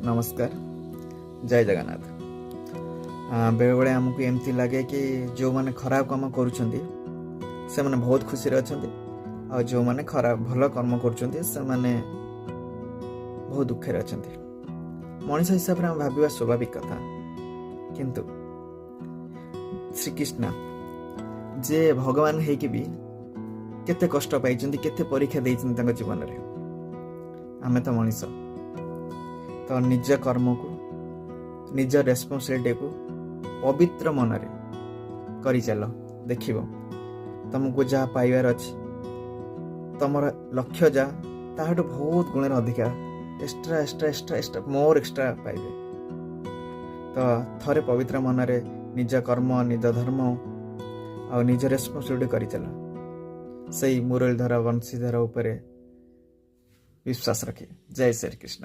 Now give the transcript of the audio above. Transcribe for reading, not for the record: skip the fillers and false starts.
ନମସ୍କାର, ଜୟ ଜଗନ୍ନାଥ। ବେଳେବେଳେ ଆମକୁ ଏମିତି ଲାଗେ କି ଯେଉଁମାନେ ଖରାପ କାମ କରୁଛନ୍ତି, ସେମାନେ ବହୁତ ଖୁସିରେ ଅଛନ୍ତି ଆଉ ଯେଉଁମାନେ ଖରାପ ଭଲ କର୍ମ କରୁଛନ୍ତି, ସେମାନେ ବହୁତ ଦୁଃଖରେ ଅଛନ୍ତି। ମଣିଷ ହିସାବରେ ଆମେ ଭାବିବା ସ୍ୱାଭାବିକ କଥା। କିନ୍ତୁ ଶ୍ରୀକୃଷ୍ଣ ଯେ ଭଗବାନ ହେଇକି ବି କେତେ କଷ୍ଟ ପାଇଛନ୍ତି, କେତେ ପରୀକ୍ଷା ଦେଇଛନ୍ତି ତାଙ୍କ ଜୀବନରେ। ଆମେ ତ ମଣିଷ। ତ ନିଜ କର୍ମକୁ, ନିଜ ରେସ୍ପନ୍ସିବିଲିଟିକୁ ପବିତ୍ର ମନରେ କରିଚାଲ। ଦେଖିବ, ତମକୁ ଯାହା ପାଇବାର ଅଛି, ତମର ଲକ୍ଷ୍ୟ ଯାହା, ତାହାଠୁ ବହୁତ ଗୁଣରେ ଅଧିକା, extra, extra, extra, extra, more extra ପାଇବେ। ତ ଥରେ ପବିତ୍ର ମନରେ ନିଜ କର୍ମ, ନିଜ ଧର୍ମ ଆଉ ନିଜ ରେସ୍ପନ୍ସିବିଲିଟି କରିଚାଲ, ସେଇ ମୁରଲୀଧର ବଂଶୀଧର ଉପରେ ବିଶ୍ୱାସ ରଖି। ଜୟ ଶ୍ରୀକୃଷ୍ଣ।